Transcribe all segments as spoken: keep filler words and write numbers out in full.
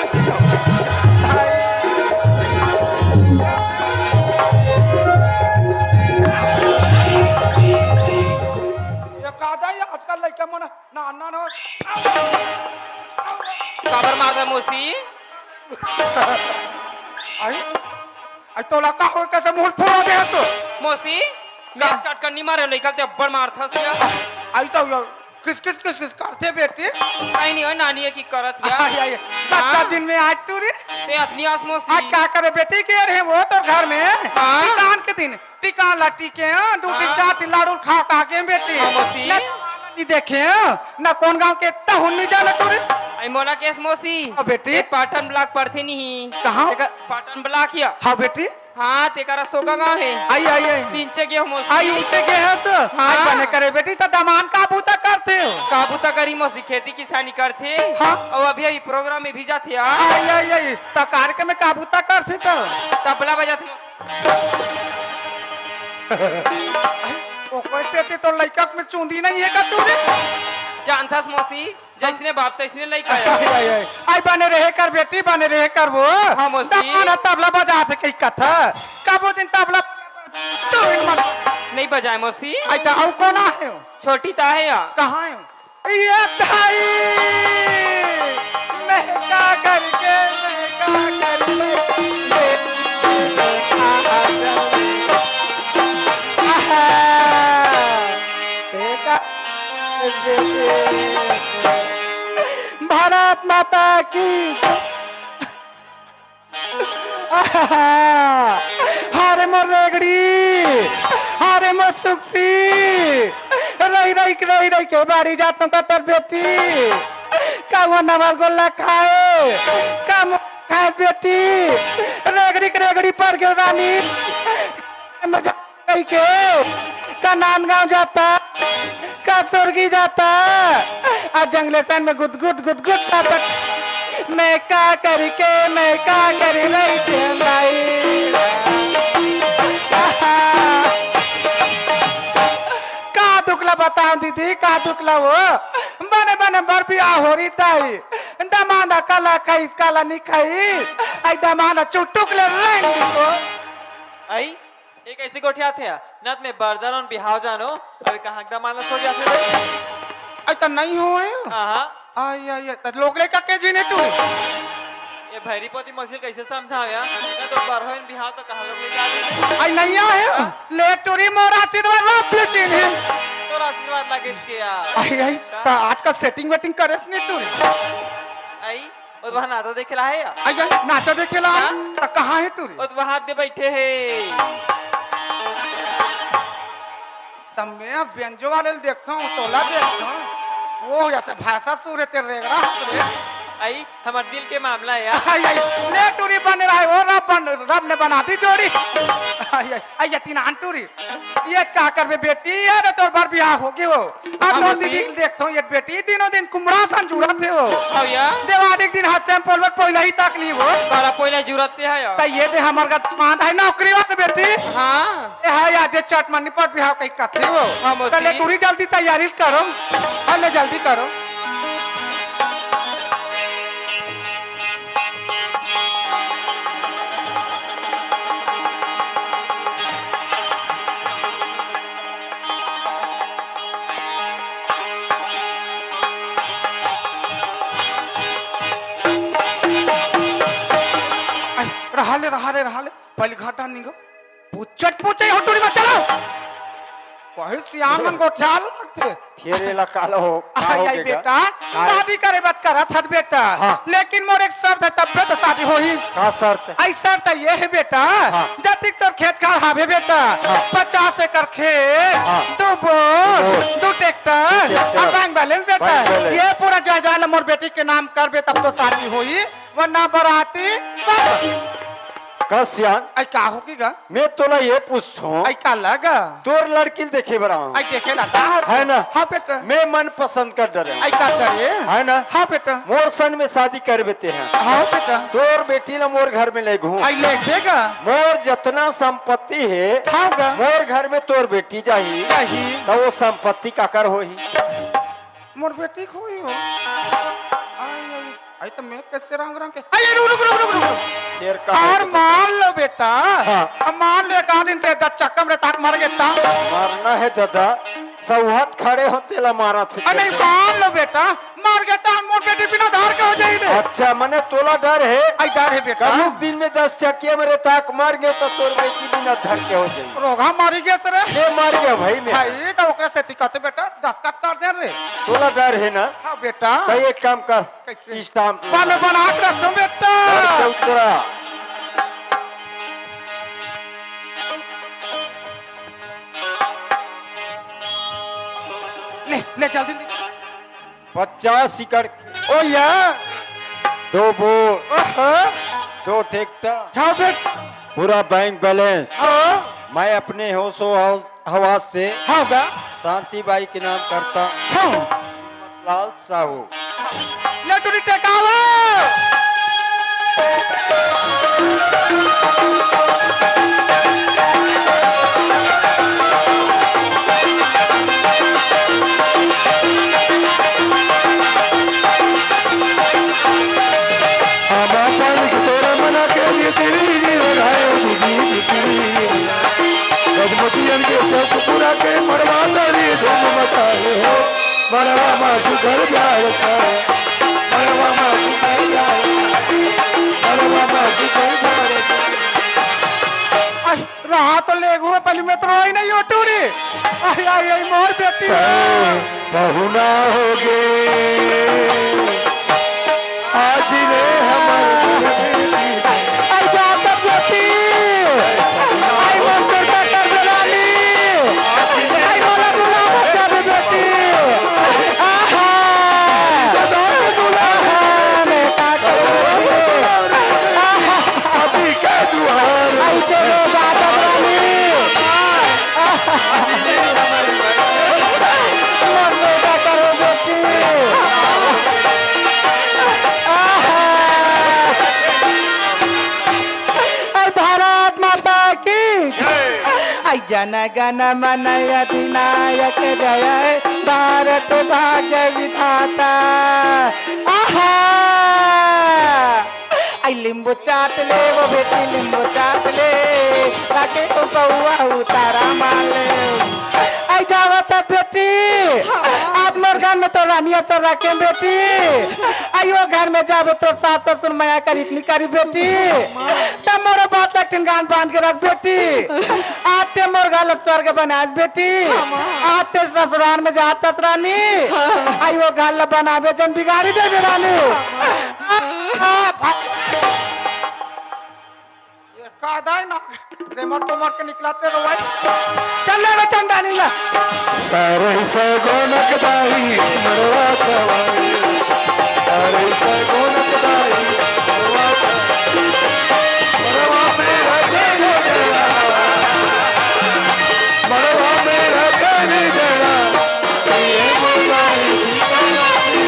ये का दा, ये आजकल लइका मन ना, ना, ना। काबर मारदा मौसी? आई, आई तोला का होय, कइसे मुंह फोड़ दे तो? मौसी, मैं का? चटकन नहीं मारे, लइका ते अब्बड़ मारथस या। आई तो यार, किस, किस, किस, किस करथे बेटी? आई नहीं होय, नानी हे कि करत या। आई, आई, हाँ। कच्चा दिन में आज टूरी। ते अतनी आस मौसी। आज का करे बेटी, के रहे वो तोर घर में? हाँ। टिकान के दिन, टिकान ला टीके, हाँ, दू दिन हाँ। चार दिन लाडू खा खा के बेटी। हाँ, मौसी। न नहीं देखे, हाँ, न कोन गांव के तहु नहीं जाना टूरी। आई मोला केस मौसी। हाँ, बेटी। एक पाटन ब्लॉक पड़थे नहीं। कहाँ? एक पाटन ब्लॉक या। हाँ, बेटी। हाँ, तेकर सोगा गांव हे। आई, आई, आई। तीन चे गे हो मौसी। आई, ऊंचे गे हे सो। हाँ। आई बने करे बेटी, त दमान का बूता करथे हो? का बूता करी मौसी, खेती किसानी करथे। हाँ। अउ अभी, अभी प्रोग्राम में भी जाथे, हाँ। आई, आई, आई। त कार्यक्रम में का बूता करथे त? तबला बजाथे मौसी। ओकर सेती तो लइका में चूंदी नहीं हे का टूरी? जानथस मौसी, जइसने बाप तइसने लइका। आई, आई, आई। आई बने रहे कर बेटी, बने रहे कर वो। हाँ, मौसी। दमान ह तबला बजाथे कही कथा। कबो दिन तबला तू मन नहीं बजाए मौसी। आई त अउ कोन आहे? छोटी त आहे या। कहाँ हे? ये ताई, मैं का करके, मैं का करके, आहा, देखा, भारत माता की। आहा, हारे मोर रेगड़ी, हारे मोर सुक्सी, रही रही के, रही रही के बाड़ी जात हूँ कतर बेटी, कावा नमर गोला खाए, का मो-, खाए बेटी, रेगड़ी के रेगड़ी पर गेल रानी। कहिके का नांदगांव जाता, का सुरगी जाता, आ जंगलेसन में गुदगुद गुदगुद जाता। मैं का करी के, मैं का करी रही थे भाई। का दुखला बताओ दीदी, का दुखला वो? बने बने बर बियाह हो रही दाई, दमांद काला खाई, काला नहीं खाई, आई दमांद चुटुक ले रेंग दिसो। आई ये कइसे गोठियाथे? नत में बरजर अउ बिहाव जानो, अबे कहाँ एकदम आलस हो जाथे रे? अरे त नहीं हो आयो। हाँ, हाँ। आई, आई, आई, त लोग ले का के जीने तू? ये भैरी पोती मसील कइसे समझाव या? ना तो बरहोइन बिहाव तो कहाँ लोग ले जावे? आई नहीं आयो। हाँ? ले टूरी मोर आशीर्वाद रब ले चीन्हे। तोर आशीर्वाद लागे के यार। आई, आई, का? त आजकल सेटिंग वेटिंग करेस नहीं तू? आई? ओ तो वहाँ नाचा देखे ला हे या? अइया, नाचा देखे ला हे? हाँ? त कहाँ हे टूरी? ओ तो वहाँ दे बैठे हे। त मैं बेंजो वाले ल देखता हूँ, तोला देखता हूँ। वो जैसे भाषा सुर हे तेरे रेगड़ा हाथ रे। आई, हमर दिल के मामला हे या। आई, आई, ले टूरी बने रहे, वो रब बन, रब ने बना दी जोड़ी। आई, आई, आई, ये तीन आन टूरी। ये का करबे बेटी, ये तो तोर बर बियाह हो गयो। अब हाँ, नोन मौसी। दीदी के देखथो, ये बेटी दिनों दिन कुमड़ा सन जुरत हे वो। हाँ भैया। देवारी के दिन हाथ से हम पोलवत पहिला ही तक नहीं वो। तारा पहिला जुरत हे यार। त ये दे हमर का दमांद हे नौकरी वाला बेटी। हाँ। ये हे यार जे चट मन्नी पर बिहाव कहीं कथे वो। हाँ, मौसी। त ले टूरी जल्दी तैयारी करो। हाँ, ले जल्दी करो। आई, रहा ले, रहा ले, रहा ले। पहले घाटा निगो। पुचट पुचे हो टूरी में चलो। कहीं सियान मन गोठियाल लगथे। फिर एला काला हो, का आई, हो आई गे गा? बेटा, का? शादी करे बात करत हत बेटा। हाँ। लेकिन मोर एक शर्त हे, तब तो शादी होही। का शर्त? आई शर्त ये हे बेटा, हाँ। जतिक तोर खेत खार हावे बेटा, हाँ। पचास एकड़ खेत, हाँ। दू बोर, दू बोर। दू ट्रैक्टर, दू ट्रैक्टर। अब बैंक बैलेंस बेटा, बैंक बैलेंस। ये पूरा जायदाद ला मोर बेटी के नाम करबे तब तो शादी होही, वरना बराती। का सियान? आई का होगे गा? मैं तोला ये पूछथों। आई का लगा? तोर लड़की ल देखे बर आऊं। आई देखे ला ता। हे ना? हाँ बेटा। मैं मन पसंद कर डरे हूँ। आई का डरे? हे ना? हाँ बेटा। मोर सन में शादी करबे तेहा। हाँ बेटा। तोर बेटी ला मोर घर में लेगहूं। आई लेगबे गा। मोर जतना संपत्ति हे, हाँ गा। मोर घर में तोर बेटी जाही। जाही। त वो संपत्ति काकर होही? मोर बेटी के होही वो। आई, आई। अरे तो मैं कैसे रंग रंग के, अरे रुक, रुक, रुक, रुक, रुक, रुक। शेर का है और तो मान लो बेटा, हाँ। अब मान लो एक आध दिन ते दस चक्का में ताक मर गए ता। मरना है दादा, सौहत खड़े हो तेला मारा थे। अरे नहीं, मान लो बेटा, मर गए ता मोर बेटी बिना धार के हो जाई रे। अच्छा, मने तोला डर है? आई डर है बेटा। कल दिन में दस चक्किया में रे ताक मर गए तो तोर बेटी बिना धर के हो जाई। रोगा मारी गए रे। ले मर गया भाई मैं। भाई तो ओकरा से टिकट बेटा दस्तखत कर दे रे। तोला डर है ना? हाँ बेटा। भाई एक काम कर, कैसे? स्टाम्प बन-, बना के रख दो बेटा। घर से उतरा। ले, ले, जल्दी ले। पचास एकड़। ओ या। दो बोर। ओहो। दो ट्रैक्टर। हाँ बेटा। पूरा बैंक बैलेंस। हाँ। मैं अपने होशो हव-, हवास से हाँ बा। शांति बाई के नाम करता। हाँ। लाल साहू। ले टुरी टेकावा। आमा पानी के तोरा मना के लिए तेरी जी लगाए ओ दीदी, दीदी। गजमतियन के चौक पूरा के मड़वा दरी धूम मचाए हो। मड़वा मा सुघर प्यार का, मड़वा मा सुघर प्यार का, मड़वा मा सुघर प्यार का। आई, रहा तो लेगू में पहली में तो रोई नहीं हो टूरी। आई, आई, आई, मोर बेटी। पहुना हो गे। आज ले हमर आई जात बेटी, आई मोर सुरता कर बेलाली, आई मोला बुला बचा दे बेटी। आहा, आहा, मैं का करूं? आहा, अभी के दुआर। आई के लो जात बेलाली। मोर सुरता करो बेटी। आहा। अरे भारत माता की। आई जन गण मन अधिनायक जय, भारत भाग्य विधाता। आहा। आई लिंबू चाट ले वो बेटी, लिंबू चाट ले, ताके तो कौआ उतारा माले। आई जावत बेटी, हाँ। आज मोर घर में तो रानी असर रखे बेटी। आई वो घर में जाबे तो सास ससुर मया करी इतनी करी बेटी। तब मोरो बात लग ठिनगान बांध के रख बेटी। आते मोर घर ला स्वर्ग बनास बेटी। हाँ, माँ। आते ससुराल में जात रानी। हाँ। आई वो घर ला बनाबे जन बिगाड़ी देबे रानी। हाँ, हाँ। ये का दाई ना, रेमट कोमट के निकलत रे रवाई। चल ले रे चंदानी ला। तारे सगोनक दाई मरवा खवाई। तारे सगोनक दाई मरवा खवाई। मरवा मेरा तेरे देना। मरवा मेरा तेरे देना। ये मुरझाई सीता लागी।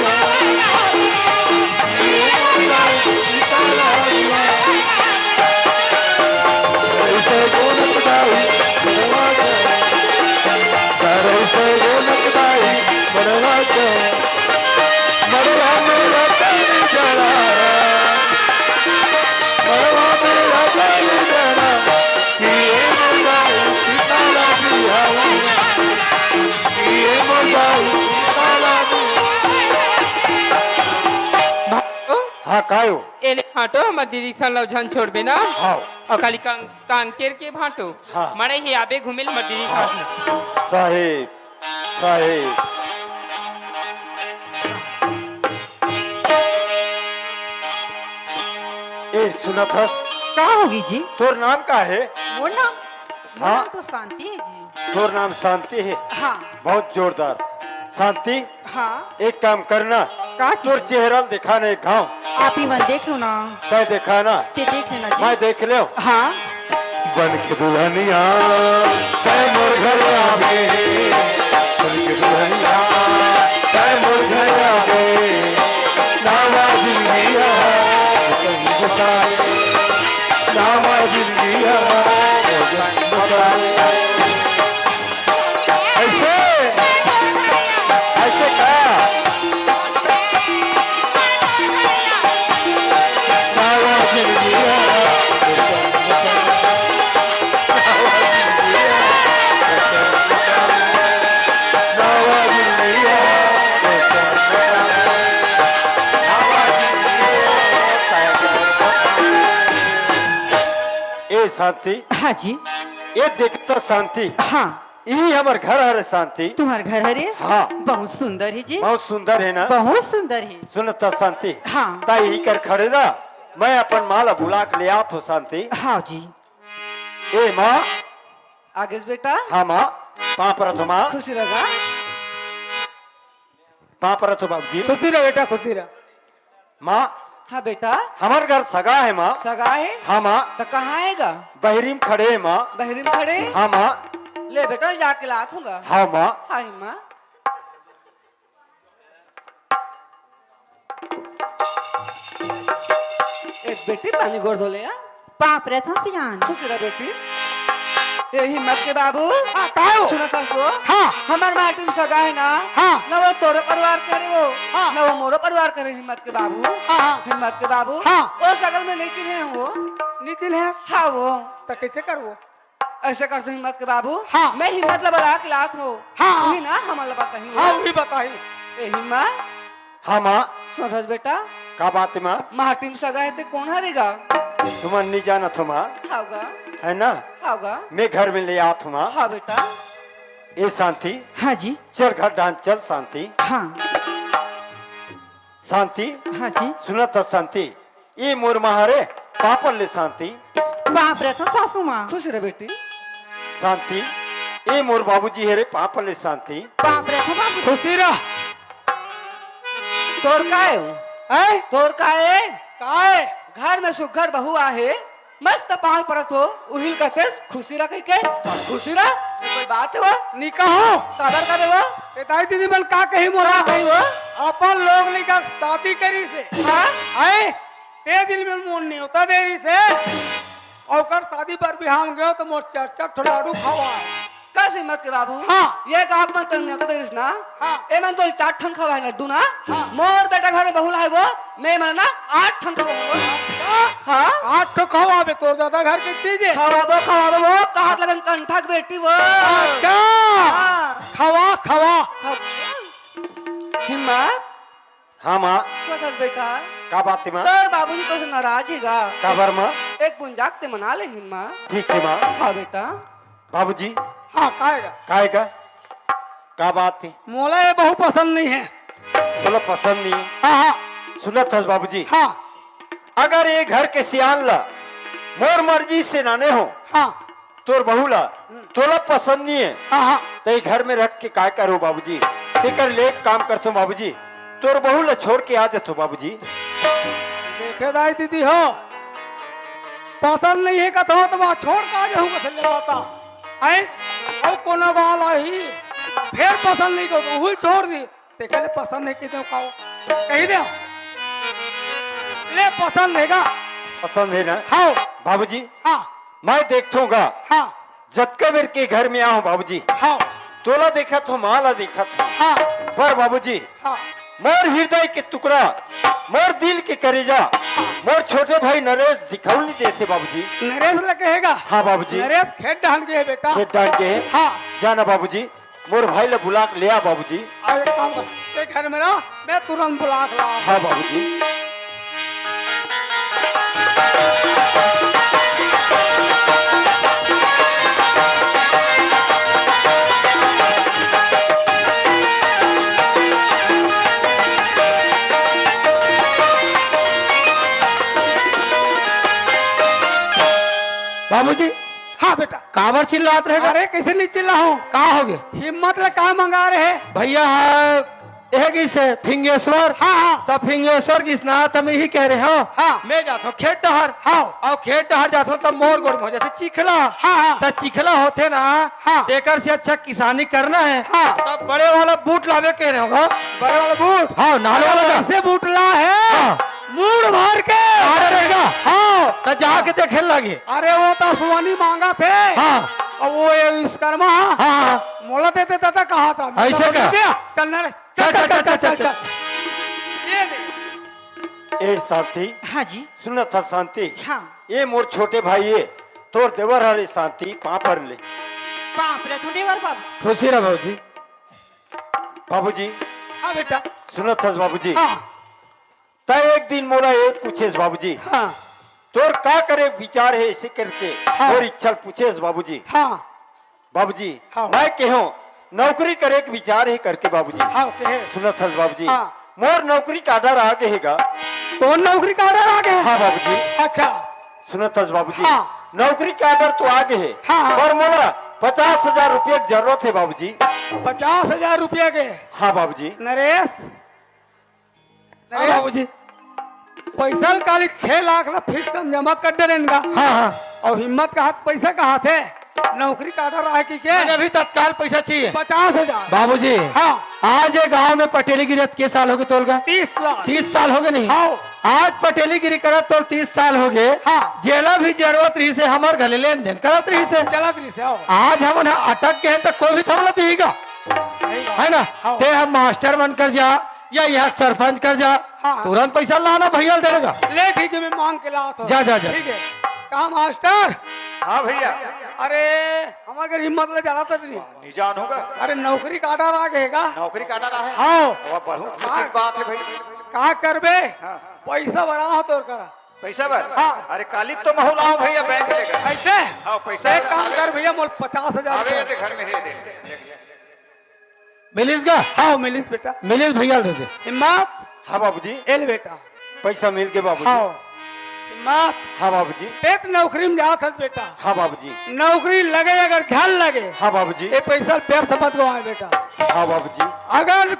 हाँ, कायो? एले भांटो, हमर दीदी सन ला झन छोड़बे ना। हाँ। अउ काली कां-, कांकेर के भांटो। हाँ। मड़ई हे आबे घूमे ल हमर दीदी सन। हाँ। साहेब, साहेब। ए, सुनत हस? का होगे जी? तोर नाम का हे? मोर नाम? मोर हाँ। नाम तो शांति हे जी। तोर नाम शांति हे? हाँ। बहुत जोरदार। शांति, हाँ। एक काम करना, का चीज? तोर चेहरा ल देखा ना एक घाव। आप ही मन देख लो ना। तैं देखा ना। ते देख लेना जी। मैं देख लेव। हाँ। बन के दुल्हनिया, तैं मोर घर आबे। बन के दुल्हनिया, तैं मोर घर आबे। नावा जिंदगी आ, संग साथ। नावा जिंदगी आ, संग साथ। ऐसे, ऐसे का? शांति। हाँ जी। ये देखता शांति। हाँ। यही हमर घर हरे शांति। तुम्हार घर हरे? हाँ। बहुत सुंदर हे जी। बहुत सुंदर हे ना? बहुत सुंदर हे। सुनता शांति। हाँ। ताई इही कर खड़े रह, मैं अपन माँ ला बुला के ले आत हों शांति। हाँ जी। ए माँ। आगेस बेटा। हाँ माँ। पाँव परत हों माँ। खुशी रह। पाँव परत हों बाबूजी। खुशी रह बेटा, खुशी रह। माँ। हाँ बेटा। हमर घर सगा हे माँ। सगा हे? हाँ माँ। त कहाँ हे गा? बहरी म खड़े हे माँ। बहरी म खड़े? हाँ माँ। ले बेटा, जाके लात हों गा। हाँ माँ। हाँ माँ। ए बेटी, पानी गोड़ धो ले आ। पाँव परत हों सियान। खुशी रह बेटी। ए हिम्मत के बाबू। हाँ, का हो? सुनत हस वो? हाँ। हमर माटी म सगा हे ना। हाँ। ना वो तोरो परिवार के हरे वो। हाँ। ना वो मोरो परिवार के हरे हिम्मत के बाबू। हाँ, हाँ। हिम्मत के बाबू। हाँ। वो सगल में नीचिल हे वो। नीचिल हे? हाँ वो। त कैसे करबो? ऐसे कर तू हिम्मत के बाबू। हाँ। मैं हिम्मत ला बला के लात हों। हाँ। उही ना हमन ला बताही वो। हाँ, उही बताही। ए हिम्मत। हाँ माँ। सुनत हस बेटा? का बात हे माँ? माटी म सगा हे ते कोन हरे गा? तुमन नइ जानत हो माँ। हाँ गा। हे ना? हाँ गा। मैं घर में ले आत हों माँ। हाँ बेटा। ए शांति। हाँ जी। चल घर डाहन चल शांति। हाँ। शांति। हाँ जी। सुनत हस शांति? ए मोर माँ हरे, पाँव पर ले शांति। पाँव परत हों सासू माँ। खुशी रह बेटी। शांति। ए मोर बाबूजी हरे, पाँव पर ले शांति। पाँव परत हों बाबूजी। खुशी रह। तोर का हे? हैं? तोर का हे? का हे? घर में सुघर बहू आहे, मस्त पाँव परत हों, उही ल कथस खुशी रह कहिके। खुशी रह? कोई बात हे वो? नइ कहूँ। काबर करे वो? ए दाई दीदी मन का कही मोला? का कही वो? अपन लोग लइका शादी करिस हे। हाँ? हैं? ते दिन में मोर नेवता दे रहिस हे, अउ ओकर शादी बर बिहाव गेंव त मोर चार चार ठो लाडू खवाय। कस हिम्मत के बाबू? हाँ। ये कहा मन तो नेवता दे रहिस ना? हाँ। ए मन तो चार ठन खवाय लड्डू ना? हाँ। मोर बेटा घर में बहू लाय वो, मैं मन ना आठ ठन खवाय वो। हाँ। आठ ठो खवाबे, तोर दादा घर के चीज हे। खवाबो, खवाबो वो, कहत लगन कंठा के बेटी वो। अच्छा। हाँ। खवा, खवा। खवा। हिम्मत। हाँ माँ। सुनत हस बेटा? का बात हे माँ? तोर बाबूजी तोर से नाराज हे गा। काबर माँ? एक बुंजाक ते मना ले हिन माँ। ठीक हे माँ। हाँ बेटा। बाबूजी। हाँ, काय गा? काय गा? का बात हे? मोला ये बहू पसंद नइ हे। तोला पसंद नइ हे? हाँ, हाँ। सुनत हस बाबूजी? हाँ। अगर ये घर के सियान ला मोर मर्जी से लाने हों, हाँ। तोर बहू ला, हम्म। तोला पसंद नइ हे, हाँ, हाँ। त ये घर में रख के काय करहूँ बाबूजी? तेकर ले एक काम करथों बाबूजी, तोर बहू ला छोड़ के आ जाथों बाबूजी। देखे दाई दीदी हो, पसंद नइ हे कथों त मैं छोड़ के आ जाहूँ कथे ले बता। हैं? अउ कोनो गाँव लाही, फेर पसंद नइ हे कथों, उही ल छोड़ दी। तेकर ले पसंद हे कहि देंव का? कहि देंव। ले पसंद हे गा। पसंद हे ना? हाँ। बाबूजी, हाँ। मैं देखथों गा। हाँ। जतका बेर के घर में आहों बाबूजी। हाँ। तोला देखत हों, माँ ला देखत हों। हाँ। पर बाबूजी, हाँ। मोर हिरदय के टुकड़ा, मोर दिल के करेजा, हाँ। मोर छोटे भाई नरेश दिखउल नइ देथे बाबूजी। नरेश ला कहे गा? हाँ बाबूजी। नरेश खेत डहन गे हे बेटा। खेत डहन गे हे? हाँ। जा ना बाबूजी। मोर भाई ला बुला के ले आ बाबूजी। आ, एक काम कर, ते घर में रह, मैं तुरंत बुला के ला। हाँ बाबूजी। बाबूजी। हाँ बेटा। काबर चिल्लात रहे? अरे, कइसे नइ चिल्लाहूँ? का होगे? हिम्मत ले का मंगा रहे? भइया, हाँ, एह गिस हे फिंगेश्वर। हाँ, हाँ। त फिंगेश्वर गिस ना, त मैं इही कहे रहेंव। हाँ। मैं जाथों खेत डहर। हाँ। अउ खेत डहर जाथों त मोर गोड़ में हो जाथे चिखला। हाँ, हाँ। त चिखला होथे ना, हाँ। तेकर से अच्छा किसानी करना हे। हाँ। त बड़े वाला बूट लाबे कहे रहेंव। बड़े वाला बूट? हाँ, नान वाला ना। कइसे बूट लाहे? हाँ। मूड़ भर के। अरे रहेगा। हाँ। त जाके देखे लागे। अरे वो त सुवानी मांगथे। हाँ। अउ वो ये विश्वकर्मा। हाँ, हाँ। मोला दे दे दादा कहा था। अइसे का? चल ना रे। चल, चल, चल, चल, चल, चल। ये ले। ए शांति। हाँ जी। सुनत हस शांति। हाँ। ए मोर छोटे भाई ए, तोर देवर हरे शांति, पाँव पर ले। पाँव परत हों देवर बाबू। खुशी रह बाबूजी। बाबूजी। हाँ बेटा। सुनत हस बाबूजी। हाँ। त एक दिन मोला ए पूछेस बाबूजी। हाँ। तोर का करे विचार हे, इसे करके हाँ। मोर इच्छा ल पूछेस बाबूजी। हाँ। बाबूजी, हाँ। मैं केहेंव, नौकरी करे के विचार हे करके बाबूजी। हाँ, कहे। सुनत हस बाबूजी, हाँ। मोर नौकरी का order आ गे हे गा। तोर नौकरी का order आ गे हे? हाँ बाबूजी। अच्छा। सुनत हस बाबूजी, हाँ। नौकरी का order तो आ गे हे, हाँ, हाँ। पर मोला पचास हजार रुपया के जरूरत हे बाबूजी। पचास हजार रुपया के? हाँ बाबूजी। नरेश, हाँ अरे, बाबूजी। पैसा ल काली छह लाख ला fix हम जमा कर डरेन गा। हाँ, हाँ। अउ हिम्मत कहात पैसा कहात हे, नौकरी का order आहे कि के? मैंने अभी तत्काल पैसा चाहिए। पचास हजार। बाबूजी, हाँ। आज ये गांव में पटेलीगिरी के साल होगे तोला गा? तीस साल। तीस साल होगे नहीं? हाँ। आज पटेलीगिरी करत तोला तीस साल होगे। हाँ। जेला भी जरूरत रहिसे, हमर घले लेन देन करत रहिसे। चलत रहिसे, हाँ। आज हमन ह अटक गे हन त कोई भी त हमला दिही गा। सही बात। है ना? हाँ। ते ह मास्टर मन कर जा, या यहाँ सरपंच कर जा, हाँ। तुरंत पैसा लाना भैया ल देगा। ले ठीक है, मैं मांग के लात हूँ। जा, जा, जा। ठीक है। का मास्टर? हाँ भैया। अरे, हमर घर हिम्मत ले जाना था नहीं। नहीं जान होगा। अरे, नौकरी का order आ गे हे गा। नौकरी का order आहे? हाँ। वाह, बहुत खुशी की बात है भाई। का करबे? हाँ। पैसा भरा हो तोर करा। पैसा भर? हाँ। अरे, काली तो महू लाओ भैया बैंक लेकर। ऐसे? हाँ, पैसा एक काम भर। कर भैया, मोला पचास हजार आवे रुपया। दे घर में, हे दे। मिलिस गा? हाँ, मिलिस बेटा। मिलिस भैया ल दे दे। हिम्मत। हाँ बाबूजी। ए ले बेटा। पैसा मिल गे बाबूजी। हाँ। हिम्मत। हाँ बाबूजी। ते त नौकरी में जात हस बेटा। हाँ बाबूजी। नौकरी लगे अगर झन लगे, हाँ बाबूजी। ए पैसा ल व्यर्थ मत गवाए बेटा। हाँ बाबूजी। अगर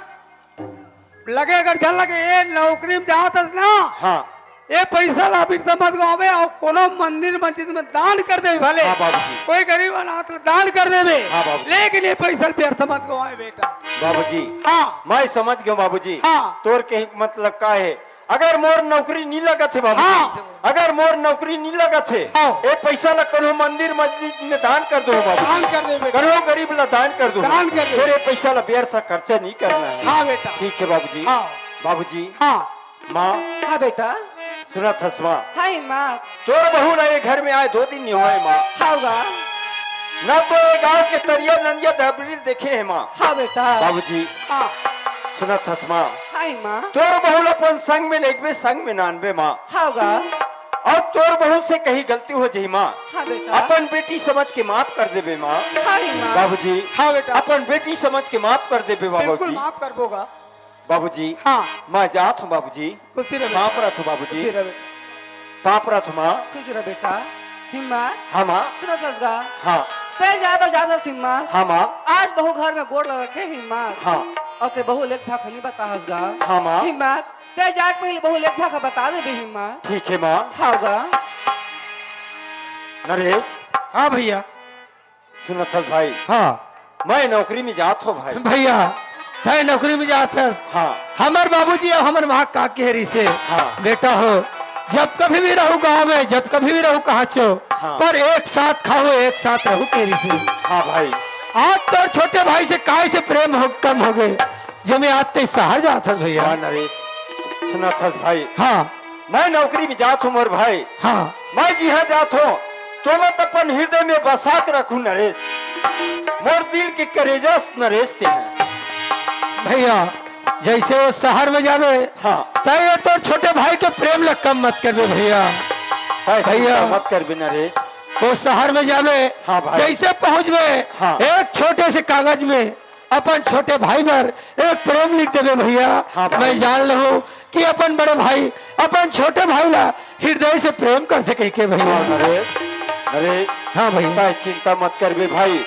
लगे अगर झन लगे, ए नौकरी में जात हस ना, हाँ। ए पैसा ला व्यर्थ मत गवाबे, अउ कोनो मंदिर मस्जिद में दान कर देबे भले। हाँ बाबूजी। कोई गरीब अनाथ ला दान कर देबे। हाँ बाबूजी। लेकिन ए पैसा ला व्यर्थ मत गवाए बेटा। बाबूजी। हाँ। मैं समझ गेंव बाबूजी। हाँ। तोर कहे के मतलब का हे? अगर मोर नौकरी नी लगत हे बाबूजी, हाँ। अगर मोर नौकरी नी लगत हे, हाँ। ए पैसा ला कोनो मंदिर मस्जिद में दान कर दो बाबूजी। दान कर दे बेटा। कोनो गरीब ला दान कर दो। दान कर दे। फिर ए पैसा ला व्यर्थ खर्चा नी करना हे। हाँ बेटा। ठीक हे बाबूजी। हाँ। बाबूजी। हाँ। माँ। हाँ बेटा। सुनत हस माँ? हाँ माँ। तोर बहू ला ए घर में आए दो दिन नी होए माँ। हाँ गा। ना तो ए गाँव के तरिया नंदिया डबरी ल देखे हे माँ। हाँ बेटा। बाबूजी। हाँ। सुनत हस माँ? हाँ माँ। तोर बहू ला अपन संग में लेगबे, संग में नानबे माँ। हाँ गा। अउ तोर बहू से कहीं गलती हो जाही माँ, हाँ बेटा। अपन बेटी समझ के माफ कर देबे माँ। हाँ माँ। बाबूजी। हाँ बेटा। अपन बेटी समझ के माफ कर देबे बिल्कुल बाबूजी। माफ करबो गा। बाबूजी, हाँ। मैं जात हूँ बाबूजी। खुशी रह बेटा। पाँव परत हूँ बाबूजी। खुशी रह बेटा। पाँव परत हूँ माँ। खुशी रह बेटा। हिम्मत। हाँ माँ। सुनत हस गा। हाँ। ते जाए बर जात हस हिम्मत। हाँ माँ। आज बहू घर में गोड़ लगा रखे हिम्मत। हाँ। अउ ते बहू लेख ठाक नी बताहस गा। हाँ माँ। हिम्मत। ते जाए के पहले बहू लेख ठाक बता देबे हिम्मत। ठीक हे माँ। हाँ गा। नरेश। हाँ भैया। सुनत हस भाई? हाँ। मैं नौकरी में जात हूँ भाई। भैया, तैं नौकरी में जात हस? हाँ। हमर बाबूजी अउ हमर माँ का कहे रहिसे, हाँ। बेटा हो, जब कभी भी रहू गाँव में, जब कभी भी रहू कहाँ चो, हाँ। पर एक साथ खाहू, एक साथ रहू कहे रहिसे। हाँ भाई। आज तोर छोटे भाई से काय से प्रेम हो, कम होगे, जेमे आज तैं शहर जात हस भैया। हाँ नरेश, सुनत हस भाई? हाँ। मैं नौकरी में जात हूँ मोर भाई। हाँ। मैं जिहाँ जात हूँ, तोला त अपन हृदय में बसा के रखहूँ नरेश। मोर दिल के करेजा नरेश तें हे। भैया, जइसे ओ शहर में जाबे, हाँ। तैं ए तोर छोटे भाई के प्रेम ला कम मत करबे भैया। भाई, भैया। चिंता मत करबे नरेश। ओ शहर में जाबे, हाँ भाई। जइसे पहुँचबे, हाँ। एक छोटे से कागज में अपन छोटे भाई बर एक प्रेम लिख देबे भैया। हाँ भाई। मैं जान लहूँ कि अपन बड़े भाई अपन छोटे भाई ला हृदय से प्रेम करथे कहिके भैया। हाँ, नरेश, नरेश, हाँ भैया। तैं चिंता मत करबे भाई,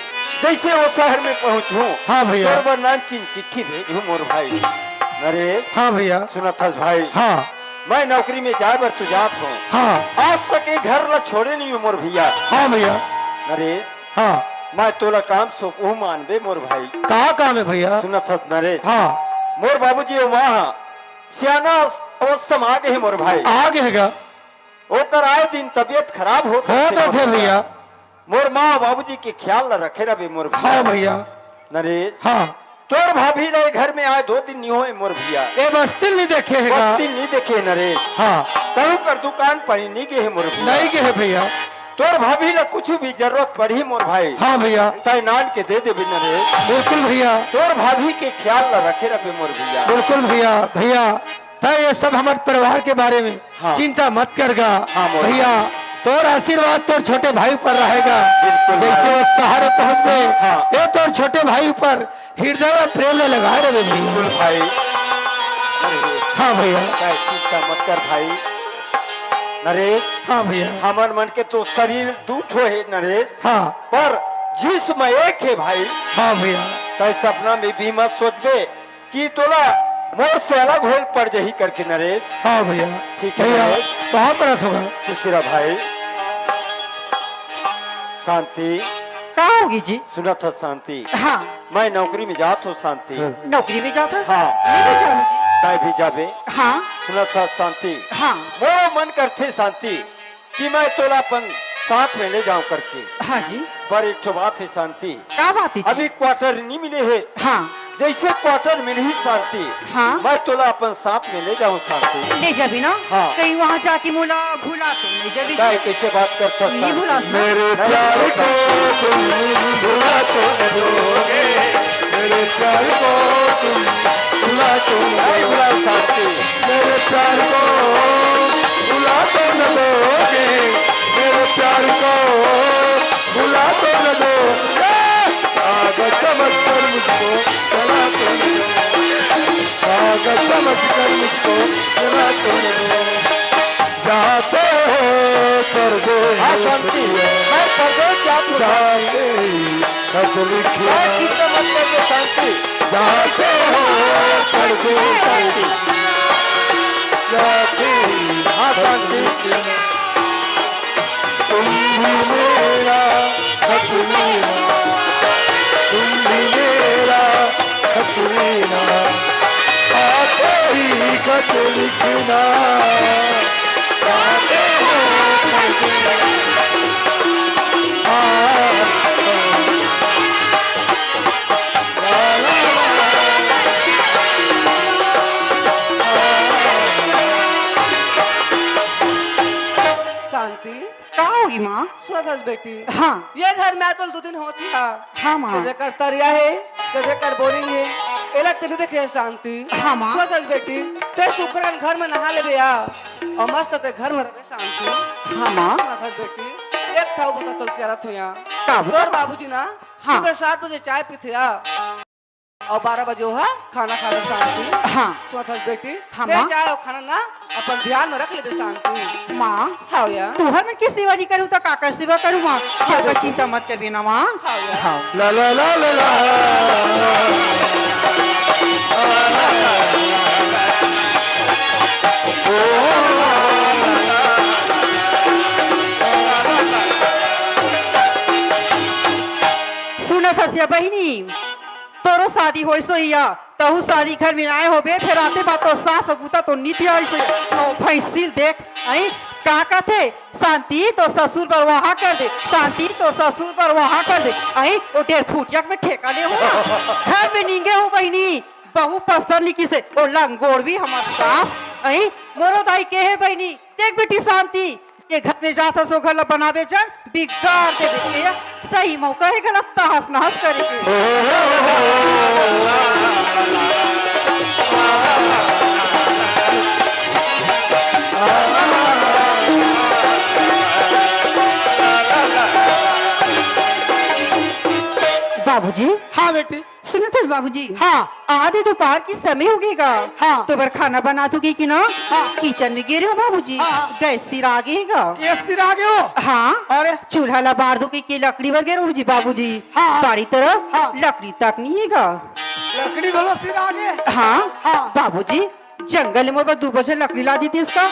जइसे ओ शहर में पहुँचहूँ, हाँ भैया। तोर बर नानचिन चिट्ठी भेजहूँ मोर भाई। नरेश, हाँ भैया। सुनत हस भाई? हाँ। मैं नौकरी में जाए बर तो जात हूँ। हाँ। आज तक ए घर ला छोड़े नहीं हूँ मोर भैया। हाँ भैया। नरेश, हाँ। मैं तोला काम सौंपहूँ मानबे मोर भाई। का काम हे भैया? सुनत हस नरेश? हाँ। मोर बाबूजी अउ माँ ह सियाना अवस्था में आ गे हे मोर भाई। आ गे हे गा? ओकर आए दिन तबीयत खराब होत होत रथे हे मोर भैया। भैया। मोर माँ बाबूजी के ख्याल ला रखे रहबे मोर भैया। हाँ भैया। नरेश। हाँ। तोर भाभी ला ए घर में आए दो दिन नी होए मोर भैया। ए बस्ती ल नी देखे हे गा? बस्ती ल नी देखे नरेश। हाँ। तहूँ कर दुकान पानी नी गे हे मोर भैया। नहीं गे हे भैया। तोर भाभी ला कुछ भी जरूरत पड़ही मोर भाई। हाँ भैया। तैं नान के दे देबे नरेश। बिल्कुल भैया। तोर भाभी के ख्याल ला रखे रहबे मोर भैया। बिल्कुल भैया। भैया, त ये सब हमर परिवार के बारे में हाँ। चिंता मत कर गा। हाँ, मोर भैया, तोर आशीर्वाद तोर छोटे भाई ऊपर रहेगा। बिल्कुल जैसे भाई। वो सहारे पहुँचबे, हाँ। ये तोर छोटे भाई ऊपर हृदय में प्रेम ले लगाए रहे भैया। बिल्कुल भाई। हाँ भैया। तै चिंता मत कर भाई। नरेश, हाँ भैया। हमन मन के तो शरीर दू ठो हे नरेश, हाँ। पर जिस्म एक हे भाई। हाँ भैया। तै सपना में भी मत सोचबे कि तोला मोर से अलग होल पड़ जही करके नरेश। हाँ भैया। ठीक है भैया, नरेश। कहाँ पर होगा? खुशी रह भाई। शांति। का होगे जी? सुनत हस शांति। हाँ। मैं नौकरी में जात हों शांति। हाँ। नौकरी में जात हस? हाँ। मैं भी जाहूँ जी। तै भी जाबे। हाँ। सुनत हस शांति। हाँ। मोरो मन करथे शांति कि मैं तोला अपन साथ में ले जाऊं करके। हाँ जी। पर एक ठो बात हे शांति। का बात हे जी? अभी क्वार्टर नहीं मिले हे। हाँ। जैसे क्वार्टर मिलही शांति, हाँ। मैं तोला अपन साथ में ले जाऊं शांति। ले जाबे ना? हाँ। कहीं वहाँ जाके मोला भुला तो नहीं जाबे जी? कैसे बात करत हस नहीं शांति? भुलास ना? मेरे प्यार को तुम भुला तो न दोगे, मेरे प्यार को तुम भुला तो न नहीं दोगे। भुलाऊं शांति। मेरे प्यार को भुला तो न दोगे, मेरे प्यार को भुला तो न दोगे। पागल समझ कर मुझको चला तो न दोगे, पागल समझ कर मुझको चला तो न दोगे। जाते हो परदेस हाँ, शांति। मैं परदेस जात हूँ, शांति। जाते ही खत लिखना। मैं चिंता मत करके शांति। जाते हो परदेस शांति। जाते ही हाँ, खत शांति। लिखना। तुम भी मेरा खत लेना, तुम भी मेरा खत लेना, आते ही खत लिखना। शांति। का होगे माँ? सुनत हस बेटी? हाँ। ये घर में आए तोला दू दिन होत हे। हाँ माँ। तेरे कर तरिया हे, तेरे कर बोरिंग हे, एला तेने देखे शांति। हाँ माँ। सुनत हस बेटी, तैं सुग्घर घर में नहा लेबे या, अउ मस्त तैं घर में रहिबे शांति। हाँ माँ। सुनत हस बेटी, एक ठा बता तोला करत हों या। का बता? तोर बाबूजी ना हाँ। सुबह सात बजे चाय पीथे या, अउ बारह बजे ओहा खाना खाथे शांति। हाँ। सुनत हस बेटी, हाँ, तैं माँ। चाय अउ खाना ना अपन ध्यान में रख लेबे शांति। माँ, हाँ या। तुहर मन के सेवा नहीं करूँ त काकर सेवा करूँ माँ? हाँ, तोहर बेटी। चिंता मत करबे ना माँ। हाँ या। हाँ। ला, ला, ला, ला, ला। सुनत हस या बहिनी, तोरो शादी होइस होही या, तहूँ शादी घर में आए होबे, फेर आते बात तोर सास अउ बूता तो नीति आइस होही, अउ भैंसिल देख, अई, का कथे, शांति तोर ससुर बर वहाँ कर दे, शांति तोर ससुर बर वहाँ कर दे, अई, ओ डेढ़ फुटिया के मैं ठेका ले हूँ, घर में नींगे हूँ बहिनी, बहू पसंद नहीं किसे, ओ लंगोड़वी हमर सास, अई, मोरो दाई के हे बहिनी, देख बेटी शांति, के घर में जात हस, ओ घर ला बनाबे जन, बिगाड़ देबे। सही मौका हे, गलत तहस नहस करे के। बाबूजी। हाँ बेटी। सुनत हस बाबूजी? हाँ। आधी दोपहर के समय होगे गा। हाँ। तोर बर खाना बनात हों कहिके ना? हाँ। किचन में गे रहेंव बाबूजी। हाँ, हाँ। गैस सिरा गे हे गा। गैस सिरा गे हे? हाँ। अरे। चूल्हा ला बार दूँ कहिके लकड़ी बर गे रहेंव जी बाबूजी। हाँ। बाड़ी तरफ हाँ। लकड़ी तक नइ हे गा। लकड़ी घलो सिरा गे हे? हाँ। हाँ। बाबूजी, जंगल में मोर बर दू बोझा लकड़ी ला देतिस गा।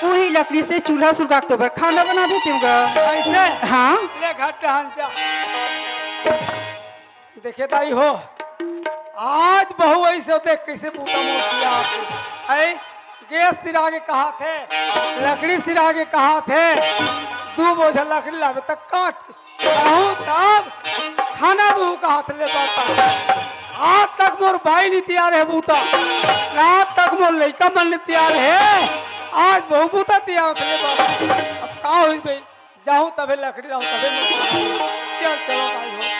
उही लकड़ी से चूल्हा सुलगा के तोर बर खाना बना देतेंव गा। अइसे? हाँ। ले घर टहन जा। देखे दाई हो, आज बहू अइसे देख कइसे बूता मोर किया आतिस। अई, गैस सिरा गे कहाथे, लकड़ी सिरा गे कहाथे, दू बोझा लकड़ी लाबे त काट के, कहूँ तब खाना दूँ कहाथे ले बता। आज तक मोर बाई नइ तियार हे बूता, आज तक मोर लइका मन नइ तियार हे, आज बहू बूता तियार होथे ले बता। अब का होइस बे? जाहूँ तभे लकड़ी लाहूँ तभे मैं चल, चलो भाई हो।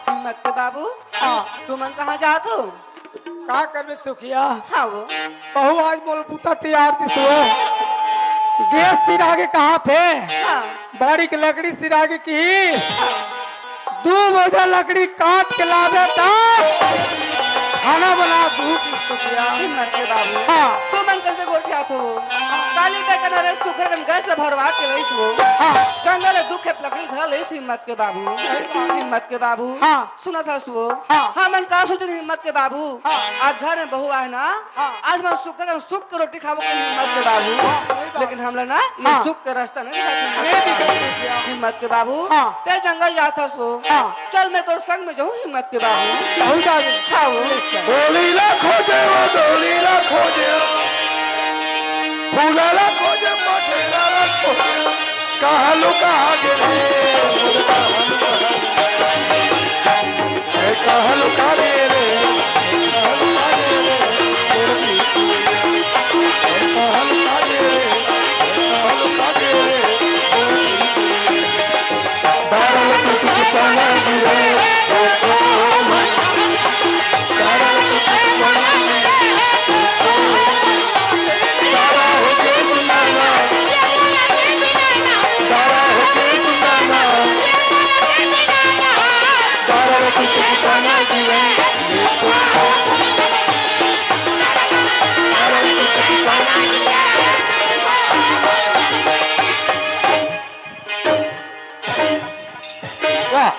हिम्मत के बाबू, हाँ। तुमन कहाँ जात हो? का करबे सुखिया? हाँ वो। बहू आज मोला बुता तियार दिस वो। गैस सिरा के कहा थे? हाँ। बाड़ी के लकड़ी सिरा के किहिस। हाँ। दू बोझा लकड़ी काट के लाबे त खाना बना दू की सुखिया। हिम्मत के बाबू। हाँ। तू मन कैसे गोठियात हो? काली बेटा नरेश सुखर कन गैस ल भरवा के लइस वो। हाँ। जंगल ले दू खेप लकड़ी धर लइस हिम्मत के बाबू। सही बात। हिम्मत के बाबू। हाँ। सुनत हस वो? हाँ। हमन का सोचन हिम्मत के बाबू? हाँ। आज घर में बहू आहे ना, हाँ। आज हमन सुख के, सुख के रोटी खाबो के हिम्मत के बाबू। हाँ, सही बात। लेकिन हमला ना ये हाँ। सुख के रास्ता नहीं दिखात हिम्मत नहीं के बाबू। दिखात। हिम्मत के बाबू, हाँ। ते जंगल जात हस वो। हाँ। चल मैं तोर संग में जाहूँ हिम्मत के बाबू। बहुत आगे। हाँ वो। ले चल। डोली ला खोजे वो, डोली ला खोजे। फूला ला खोजे, पटेला ला खोजे। कहाँ लुका गे रे? ए, कहाँ लुका गे रे? कहाँ लुका गे रे? ए, कहाँ लुका गे रे? ए, कहाँ लुका गे रे? वाह,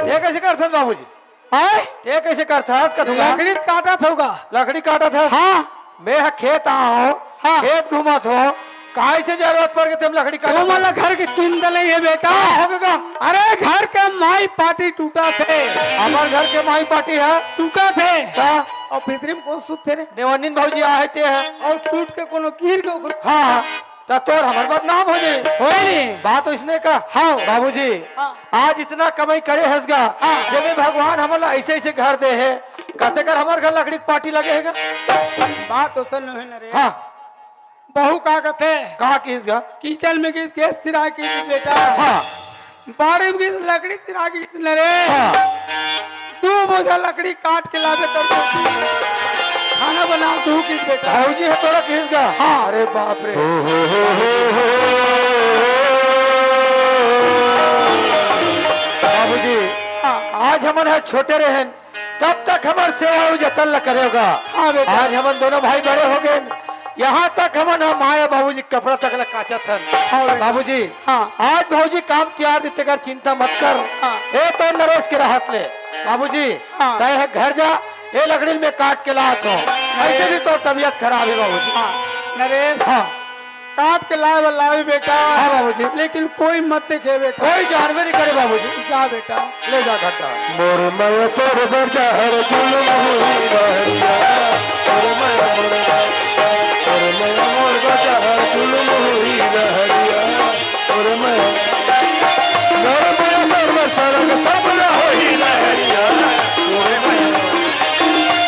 ये कैसे करथस बाबूजी? हैं? ते कैसे करथस कथुआ? लकड़ी काटत हूँ का? लकड़ी काटत हस? हाँ। मैं ह खेत आए हूँ, हाँ। खेत घूमत हूँ, काय से जरूरत पड़ के तेम लकड़ी काटत हस? मोला घर के चिंता नहीं है बेटा। का हो गे? अरे घर के माई पाटी टूटत हे। हमर घर के माई पाटी है? टूटत हे। का? अउ भीतरी में कोन सुतथे रे? नेवन्निन भौजी आहे ते है। अउ टूट के कोनो गिर के ओकर हाँ। त तोर हमर बदनाम हो जाए। होए रे। बात तो इसने का। हाँ। बाबूजी, हाँ। आज इतना कमाई करे हस गा, हाँ। जेमे भगवान हमन ला ऐसे ऐसे घर दे हे, कते कर हमर घर लकड़ी के पाटी लगे हे गा। बात तो सन है ना रे। हाँ। बहू का कथे? का किस गा? किचन में किस गैस सिरा के किस बेटा? हाँ। बाड़ी में किस लकड़ी सिरा के किस न रे? हाँ। दू बोझा लकड़ी काट के लाबे तब तो खाना बना दू किस बेटा। भौजी है तोरा किस गा? हाँ। अरे बाप रे। बाबूजी, हाँ। आज हमन ह छोटे रहेन, तब तक हमर सेवा अउ जतन ल करे होगा। हाँ बेटा। आज हमन दोनों भाई बड़े हो गए, यहाँ तक हमन ह माय बाबूजी कपड़ा तक ल काचत हन। हाँ बेटा। बाबूजी, हाँ। आज भौजी काम तियार दिते कर चिंता मत कर। हाँ। ए तो नरेश के रहत ले। बाबूजी, हाँ। तय है घर जा, ए लकड़ी में काट के लात हो। ऐसे भी तो तबीयत खराब है बाबूजी। हाँ। नरेश। हाँ। काट के लाए बर लावे बेटा। हाँ बाबूजी। लेकिन कोई मत देखे बेटा। कोई जानबे नहीं करे बाबूजी। जा बेटा। ले जा घटा। मोर मया तोर बर जहर जुलुम हुई रहरिया। मोर मया मोर, मोर मया मोर बर जहर जुलुम हुई रहरिया। मोर मया, मोर मया तोर बर सरग सब न होई रहरिया। मोर मया,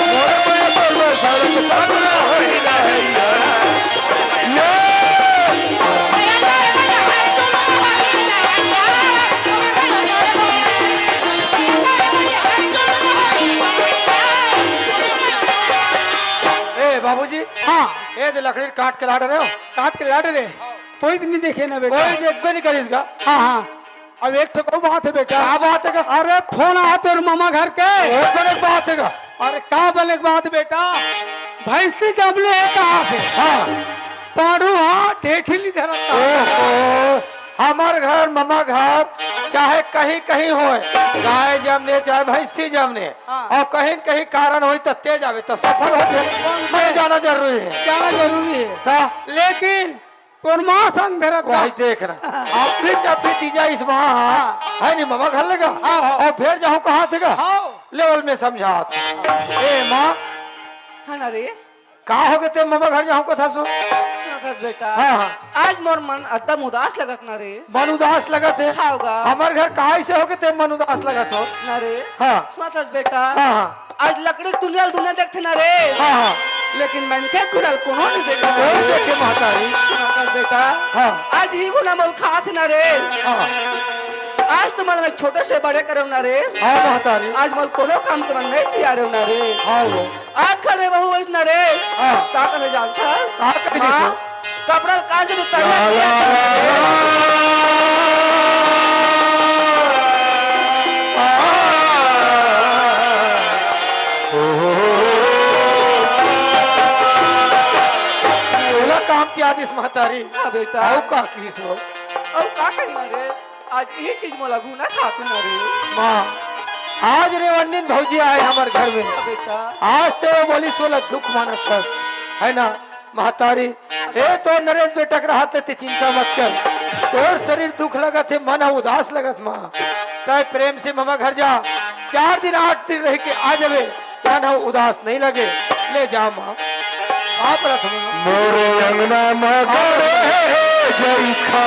मोर मया तोर बर सरग सब न होई रहरिया। ए बाबूजी, हाँ। ए दे लकड़ी काट के लाड रहे हो? काट के लाड रहे। कोई तो नहीं देखे ना बेटा। कोई देखबे नहीं करिस गा। हाँ, हाँ। अब एक ठो को बात है बेटा। का बात है का? अरे फोन आ तोर मामा घर के। वो बने बात है का? अरे का बने बात बेटा? भैंसी जब ले कहा थे। हाँ। पाड़ू हाँ ढेठली धरता। ओहो, हमर घर, मामा घर, चाहे कहीं कहीं होए, गाय जमने चाहे भैंसी जमने, हाँ। अउ कहीं न कहीं कारण होई त ते जाबे त सफल होथे। मैं जाना जरूरी है। जाना जरूरी है। त लेकिन तोर माँ संग धरत भाई बा। देख ना, अब भी जब भी तीजा इस माँ, हाँ। है नी मामा घर लेगा? हाँ, हाँ। अउ फेर जाहूँ कहाँ से गा? हाँ। लेवल में समझात। ए माँ। हाँ नरेश। का होगे ते मामा घर जाहूँ कथा सो? सुनत हस बेटा। हाँ, हाँ। आज मोर मन एकदम उदास लगत नरेश। मन उदास लगत हे? हाँ गा। हमर घर काहे से होगे ते मन उदास लगत हो? नरेश। हाँ। सुनत हस बेटा। हाँ, हाँ। आज लकड़ी के दुनिया ल दुनिया देखथे नरेश। हाँ, हाँ। लेकिन मनखे खुनल कोनो नहीं देखे कोई नरेश। देखे महतारी। सुनत हस बेटा। हाँ। आज ही गुना मोल खात नरेश। हाँ। आज तुमन मैं छोटे से बड़े करेव ना रे। हाँ महतारी। आज मोला कोनो काम तुमन नहीं पियारेव ना रे। हाँ वो। आज कर रे बहू वैसना रे। हाँ। का करे जानथस? का करे माँ, जैसे? कपड़ा कांच के उतार ला, ला, ला, ला, ला। ओला काम त्यादिस महतारी। हाँ बेटा। अउ का किहिस वो? अउ का कही ना रे? आज यही चीज मोला घुना खातू ना रे। माँ, आज रे वन्निन भौजी आए हमर घर में। हाँ बेटा। आज तो वो बोलिस ओला दुख मानत हस, है ना महतारी? ए तो नरेश बेटा के रहत हे, ते चिंता मत कर। तोर शरीर दुख लगत हे, मन ह उदास लगत माँ। तय प्रेम से ममा घर जा, चार दिन आठ दिन रह के आ जाबे। मन ह उदास नहीं लगे, ले जा माँ। आप रथ में मोरे अंगना म गड़े जइखा,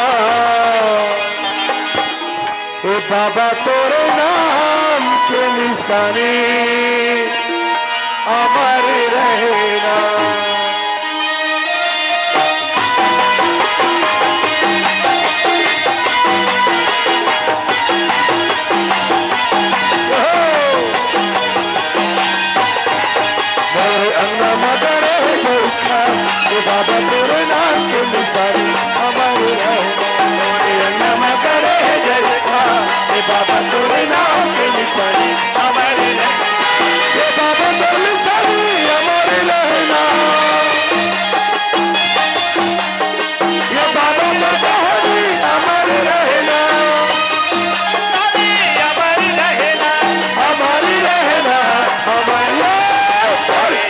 ए बाबा तोरे नाम के निशानी अमर रहना। मोरे अंगना म गड़े हे जइखा, ए बाबा तोरे नाम के निशानी अमर रहे। मोरे अंगना म गड़े हे जइखा, ए बाबा तोरे नाम के निशानी अमर रहे। ए बाबा तोरे निशानी अमर रहना। ये बाबा तो कहानी अमर रहना, अमर रहना, अमर रहना, अमर,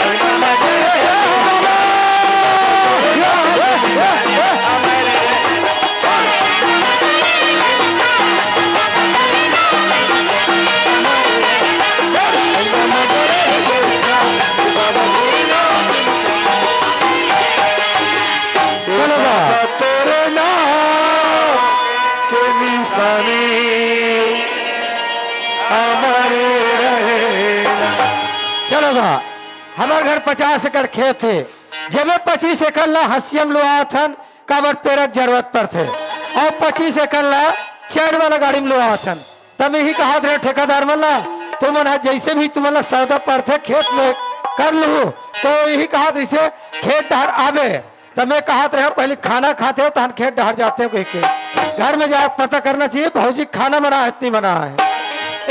अमर रहना। चलो बा। तोरे नाम के निशानी अमर रहेला। चलो बा, हमर घर पचास एकड़ खेत हे, जेमे पच्चीस एकड़ ला हंसिया म लुआथन, काबर पेरा के जरूरत पड़थे, अउ पच्चीस एकड़ ला चैन वाला गाड़ी म लुआथन। त मैं इही कहत रहेंव ठेकेदार मन ला, तुमन ह जइसे भी तुमन ला सौदा पड़थे खेत में कर लूहू, त इही कहत रहिसे खेत डहर आबे। त मैं कहत रहेंव पहली खाना खातेव तहन खेत डहर जातेव कहिके। घर में जाके पता करना चाहिए भौजी खाना बनाए हे कि नहीं बनाए हे।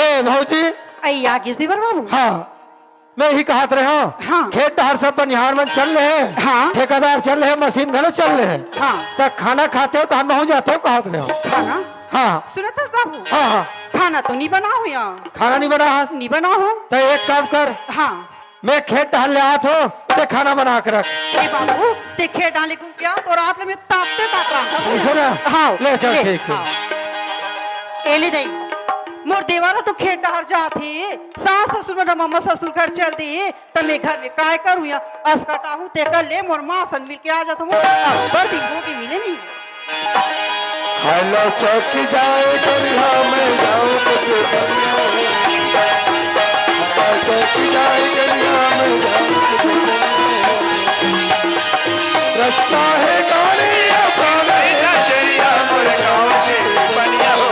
ए भौजी। अइया, किस दिवर बाबू? हाँ। मैं इही कहत रहेंव, हाँ। खेत डहर सब बनिहार मन चल रहे हे, हाँ। ठेकेदार चल रहे हे, मशीन घलो चल रहे हे। हाँ। त खाना खातेव तहन महूँ जातेव कहत रहेंव। खाना? हाँ। सुनथस बाबू? हाँ, हाँ। खाना तो नी बनाहूँ या। खाना नी बनाहस? नी बनाहूँ। त एक काम कर। हाँ। मैं खेत डहर ले आत हों, ते खाना बना के रख। ए बाबू, ते खेत डहर ले घूम के आ, तो रात ले मैं ताकते ताक रहा हूँ। अइसे ना? हाँ, ले चल, ले, ठीक हे। हाँ। ए ले दई, मोर देवर तो खेत डहर जात हे, सास ससुर मन ममा ससुर घर चल दे, त मैं घर में काय करूँ या? असकटाहूँ, तेकर ले मोर माँ सन मिल के आ जात हों, अब्बड़ दिन होगे मिले नहीं। हेलो चौकी जाए गरिया में जाऊँ तो फिर हेलो चौकी जाए गरिया में जाऊँ तो फिर रस्ता है गाड़ी या पावे नजरिया मोर गाँव के बढ़िया हो।